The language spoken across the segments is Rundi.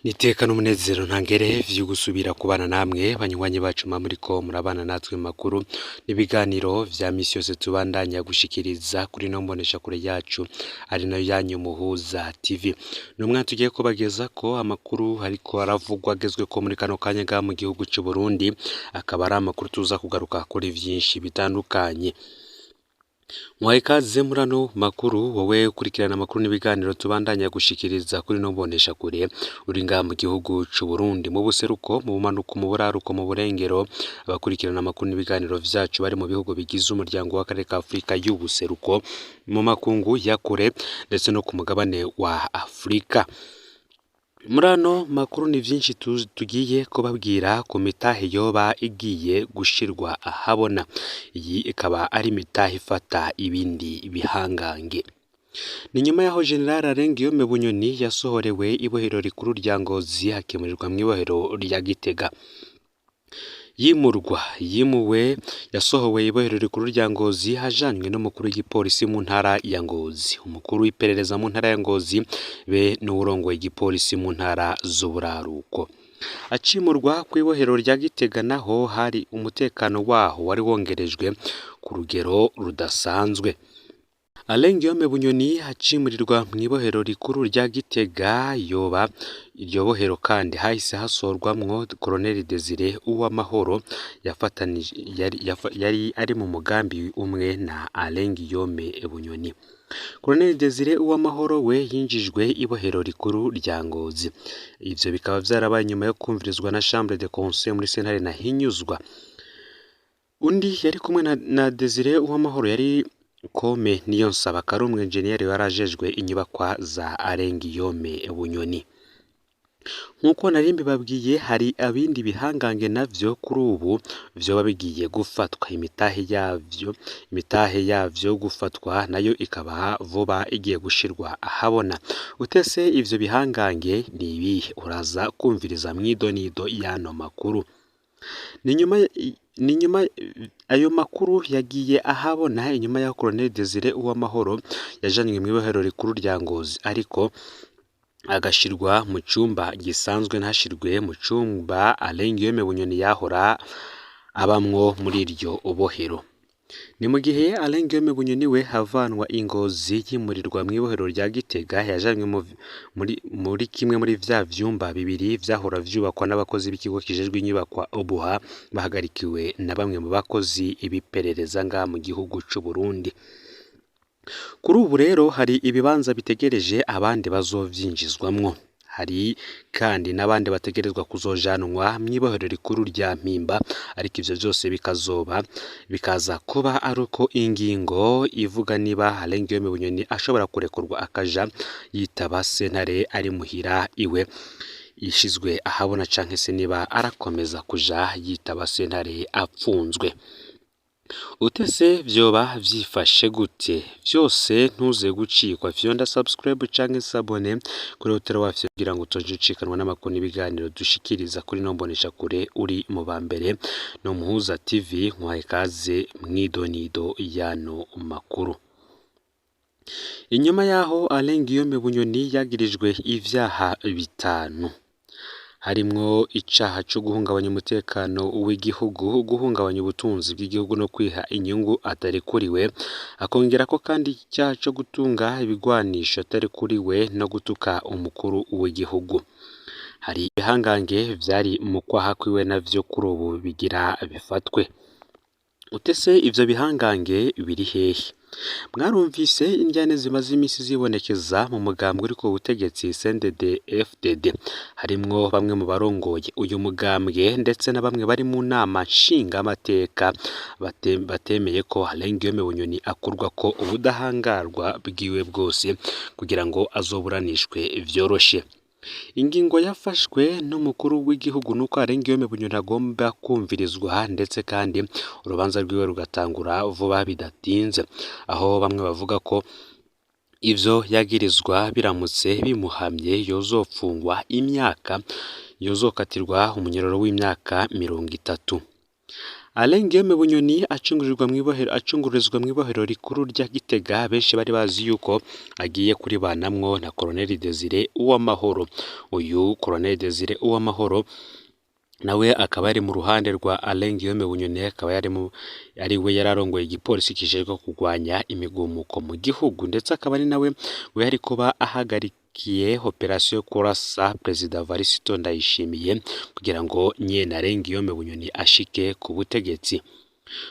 N'iteka n'umunezero ntangere vyo gusubira kubana namwe banywanyi bacu mwa muriko murabana natwe mu makuru n'ibiganiro vya misi yose tubandanya gushikiriza kuri ino mboneshakure yacu ari nayo yanyu Muhuza TV. Ni umwanya tugiye kubagezako amakuru ariko aravugwa agezweko muri kano kanya ngaha mu gihugu c'u Burundi, akaba ari amakuru tuza kugaruka kuri vyinshi bitandukanye. Muhaye ikaze muri ano makuru, wowe ukurikirana amakuru n'ibiganiro tubandanya gushikiriza kuri ino mboneshakure, uri ngaha mu gihugu c'u Burundi, mu buseruko, mu bumanuko, mu buraruko, mu burengero, abakurikirana amakuru n'ibiganiro vyacu bari mu bihugu bigize umuryango w'akarere ka Afurika y'ubuseruko, mu makungu ya kure ndetse no ku mugabane wa Afurika. Muri ano makuru ni vyinshi tugiye kubabwira ku mitahe yoba igiye gushirwa ahabona. Iyi ikaba ari imitahe ifata ibindi bihangange. Ni nyuma y'aho General Alain Guillaume Bunyoni yasohorewe ibohero rikuru rya Ngozi hakimurirwa mw'ibohero rya Gitega. Yimurwa yimuwe yasohowe ibohero rikuru rya Ngozi hajanywe n'umukuru w'igipolisi mu ntara ya Ngozi, umukuru w'iperereza mu ntara ya Ngozi be n'uwurongoye igipolisi mu ntara z'uburaruko. Acimurwa kw'ibohero rya Gitega naho hari umutekano waho wari wongerejwe ku rugero rudasanzwe. Alain Guillaume Bunyoni acimurirwa mw'ibohero rikuru rya Gitega yoba iryo bohero kandi hahise hasorwamwo Colonel Desire Uwamahoro yafatanije yari ari mu mugambi umwe na Alain Guillaume Bunyoni. Colonel Desire Uwamahoro we yinjijwe ibohero rikuru rya Ngozi. Ivyo bikaba vyarabaye nyuma yo kumvirizwa na Chambre de Conseil muri sentare Ntahinyuzwa. Undi yari kumwe na Desire Uwamahoro yari Kome Niyonsaba Karumwe enjeniyeri yari ajejwe inyubakwa za Alain Guillaume Bunyoni. Nk'uko nari mbibabwiye hari abindi bihangange navyo kuri ubu vyoba bigiye gufatwa, imitahe yavyo gufatwa nayo ikaba vuba igiye gushirwa ahabona. Utese ivyo bihangange ni ibihe? Uraza kumviriza mw'idonido y'ano makuru. Ni nyuma ayo makuru yagiye ahabona inyuma y'aho Colonel Desire Uwamahoro yajanywe mw'ibohero rikuru rya Ngozi, ariko agashirwa mu cumba gisanzwe ntashirwe mu cumba Alain Guillaume Bunyoni yahora abamwo muri iryo bohero. Ni mu gihe Alain Guillaume Bunyoni we havanwa i Ngozi yimurirwa mw'ibohero rya Gitega yajanywe muri kimwe muri vya vyumba bibiri vyahora vyubakwa n'abakozi b'ikigo kijejwe inyubakwa OBUHA bahagarikiwe na bamwe mu bakozi b'iperereza ngaha mu gihugu c'u Burundi. Kuri ubu rero hari ibibanza bitegereje abandi bazovyinjizwamwo. Hari kandi n'abandi bategerezwa kuzojanwa mw'ibohero rikuru rya Mpimba, ariko ivyo vyose bikazoba bikaza kuba ari uko ingingo ivuga niba Alain Guillaume Bunyoni ashobora kurekurwa akaja yitaba sentare ari muhira iwe ishizwe ahabona, canke se niba arakomeza kuja yitaba sentare apfunzwe. Utese vyoba vyifashe gute? Vyose ntuze gucikwa, fyonda subscribe canke s'abonner kuri hoteli wafyo kugira ngo utoje ucikanwa n'amakuru n'ibiganiro dushikiriza kuri ino mboneshakure uri mu ba mbere. No Muhuza TV nkuhaye ikaze mw'idonido y'ano makuru. Inyuma y'aho Alain Guillaume Bunyoni yagirijwe ivyaha bitanu harimwo icaha co guhungabanya umutekano w'igihugu, guhungabanya ubutunzi bw'igihugu no kwiha inyungu atarekuriwe, akongerako kandi icaha co gutunga ibigwanisho atarekuriwe no gutuka umukuru w'igihugu. Hari ibihangange vyari mu kwaha kwiwe navyo kuri ubu bigira bifatwe. Utese ivyo bihangange biri hehe? Mwarumvise indyane zimaze imisi zibonekeza mu mugambwe uri ku butegetsi CNDD FDD, harimwo bamwe mu barongoye uyu mugambwe ndetse na bamwe bari mu nama nshingamateka batemeye ko Alain Guillaume Bunyoni akurwako ubudahangarwa bwiwe bwose kugira ngo azoburanishwe vyoroshe. Ingingo yafashwe n'umukuru w'igihugu nuko Alain Guillaume Bunyoni agomba kumvirizwa ndetse kandi urubanza rwiwe rugatangura vuba bidatinze, aho bamwe bavuga ko ivyo yagirizwa biramutse bimuhamye yozopfungwa imyaka, yozokatirwa umunyororo w'imyaka 30. Alain Guillaume Bunyoni acungurizwa mw'ibohero rikuru rya Gitega, benshi bari bazi yuko agiye kuribanamwo na Colonel Desire Uwamahoro. Uyu Colonel Desire Uwamahoro nawe akaba yari mu ruhande rwa Alain Guillaume Bunyoni, akaba ari we yararongoye igipolisi kijejwe kurwanya imigumuko mu gihugu, ndetse akaba ari nawe we yari kuba ahagarikiye operasiyo yo kurasa Perezida Varisito Ndayishimiye kugira ngo nyene Alain Guillaume Bunyoni ashike ku butegetsi.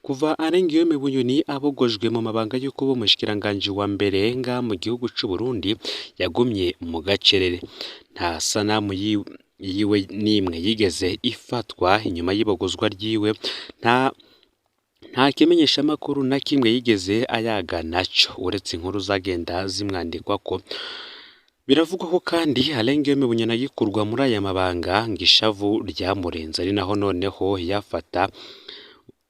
Kuva Alain Guillaume Bunyoni abogojwe mu mabanga yo kuba umushikiranganji wa mbere nga mu gihugu c'u Burundi, yagumye mu gacerere. Nta sanamu yiwe n'imwe yigeze ifatwa inyuma y'ibogozwa ryiwe, nta kimenyeshamakuru na kimwe yigeze ayaga naco uretse inkuru zagenda zimwandikwako. Biravugwa ko kandi Alain Guillaume Bunyoni agikurwa muri aya mabanga ngo ishavu ryamurenze, ari naho noneho yafata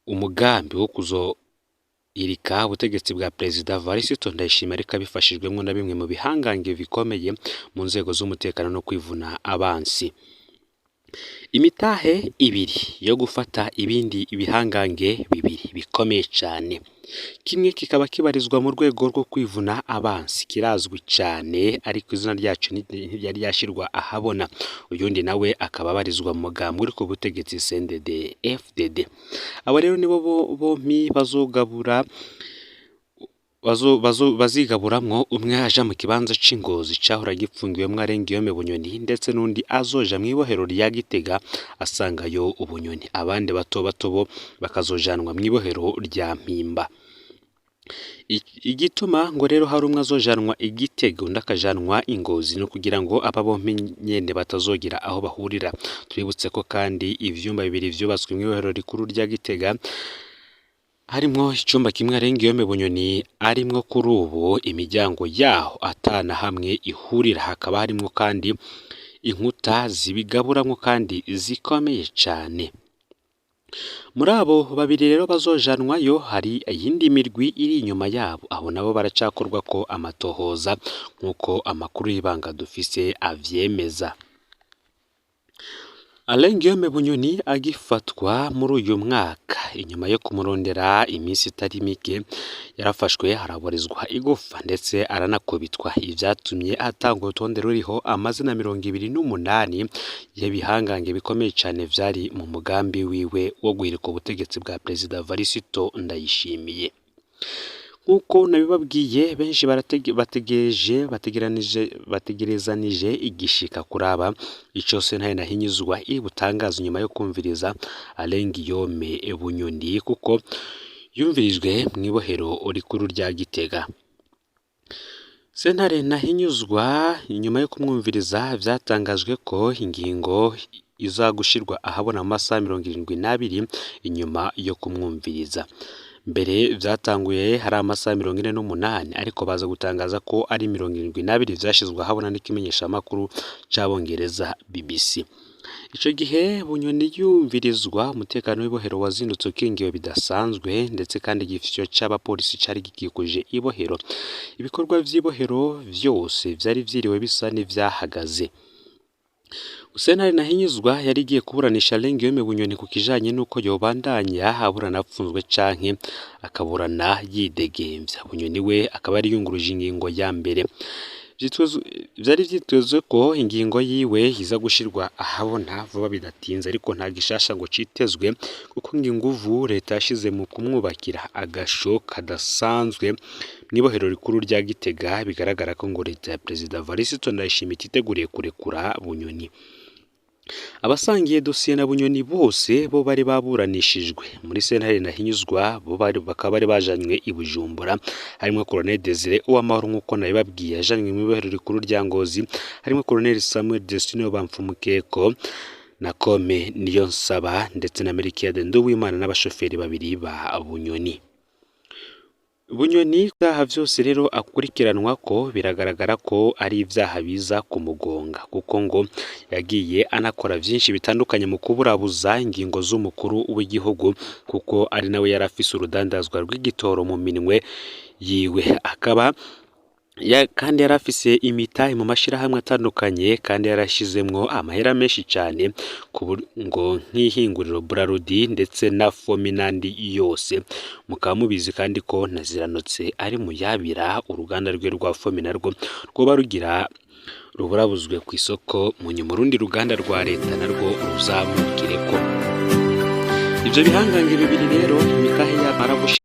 umugambi wo kuzohirika ubutegetsi bwa Perezida Varisito Ndayishimiye, ariko abifashijwemwo na bimwe mu bihangange bikomeye mu nzego z'umutekano no kwivuna abansi. Imitahe ibiri yo gufata ibindi bihangange bibiri bikomeye cane, kimwe kikaba kibarizwa mu rwego rwo kwivuna abansi, kirazwi cane ariko izina ryaco ntiryari ryashirwa ahabona. Uyundi nawe akaba abarizwa mu mugambwe uri ku butegetsi CNDD FDD. Abo rero nibo bompi bazogabura bazigaburamwo, umwe aja mu kibanza c'Ingozi cahora gipfungiwemwo Alain Guillaume Bunyoni, ndetse n'undi azoja mw'ibohero rya Gitega asangayo Ubunyoni. Abandi bato bato bo bakazojanwa mw'ibohero rya Mpimba. Igituma ngo rero hari umwe azojanwa i Gitega undi akajanwa i Ngozi no kugira ngo aba bompi nyene batazogira aho bahurira. Twibutse ko kandi ivyumba bibiri vyubatswe mw'ibohero rikuru rya Gitega, harimwo icumba kimwe Alain Guillaume Bunyoni arimwo kuri ubu, imiryango yaho atana hamwe ihurira, hakaba harimwo kandi inkuta zibigaburamwo kandi zikomeye cane. Muri abo babiri rero bazojanwayo hari iyindi mirwi iri inyuma yabo, abo nabo baracakorwa ko amatohoza nk'uko amakuru y'ibanga dufise avyemeza. Alain Guillaume Bunyoni agifatwa muri uyu mwaka, inyuma yo kumurondera iminsi itari mike, yarafashwe araburizwa igufa ndetse aranakubitwa, ivyatumye atanga urutonde ruriho amazina 28 y'ibihangange bikomeye cane vyari mu mugambi wiwe wo guhirika ubutegetsi bwa Perezida Varisito Ndayishimiye. Nk'uko nabibabwiye, benshi bategerezanije igishika kuraba ico sentare Ntahinyuzwa iri butangaze nyuma yo kumviriza Alain Guillaume Bunyoni, kuko yumvirijwe mw'ibohero rikuru rya Gitega. Sentare Ntahinyuzwa inyuma yo kumwumviriza vyatangajwe ko ingingo iza gushirwa ahabona mu masaha 72 inyuma yo kumwumviriza. Mbere vyatanguye hari amasaha 48, ariko baza gutangaza ko ari 72 vyashizwe ahabona n'ikimenyeshamakuru c'Abongereza BBC. Ico gihe Bunyoni yumvirizwa, umutekano w'ibohero wazindutse ukingiwe bidasanzwe, ndetse kandi igifyo c'abapolisi cari gikikuje ibohero. Ibikorwa vy'ibohero vyose vyari vyiriwe bisa n'ivyahagaze. Sentare Ntahinyuzwa yari igiye kuburanisha Alain Guillaume Bunyoni ku kijanye n'uko yobandanya aburana apfunzwe canke akaburana yidegemvya. Bunyoni we akaba yari yunguruje ingingo ya mbere. Vyari vyitezwe ko ingingo yiwe iza gushirwa ahabona vuba bidatinze, ariko nta gishasha ngo citezwe, kuko ngo inguvu leta yashize mu kumwubakira agasho kadasanzwe mw'ibohero rikuru rya Gitega, bigaragara ko ngo leta ya Perezida Varisito Ndayishimiye ititeguriye kurekura Bunyoni. Abasangiye dosiye na Bunyoni bose bo bari baburanishijwe muri sentare Ntahinyuzwa, bo bakaba bari bajanywe i Bujumbura, harimwo Colonel Desire Uwamahoro nk'uko nabibabwiye yajanywe mw'ibohero rikuru rya Ngozi, harimwo Colonel Samuel Destiny Bamfumukeko na Kome Niyonsaba ndetse na Melchiade Nduwimana n'abashoferi babiri ba Bunyoni. Bunyoni ivyaha vyose rero akurikiranwa ko biragaragara ko ari ivyaha biza kumugonga, kuko ngo yagiye anakora vyinshi bitandukanye mu kuburabuza ingingo z'umukuru w'igihugu, kuko ari nawe yari afise urudandazwa rw'igitoro mu minwe yiwe, akaba Kandi yari afise imitahe mu mashirahamwe atandukanye, kandi yarashizemwo amahera menshi cane, ngo nk'ihinguriro Brarudi ndetse na Fomi n'andi yose. Mukaba mubizi kandi ko na Ziranotse ari mu yabira uruganda rwe rwa Fomi, narwo rwoba rugira ruburabuzwe ku isoko, mu nyuma urundi ruganda rwa leta narwo ruzamukireko. Ivyo bihangange bibiri rero imitahe yamara.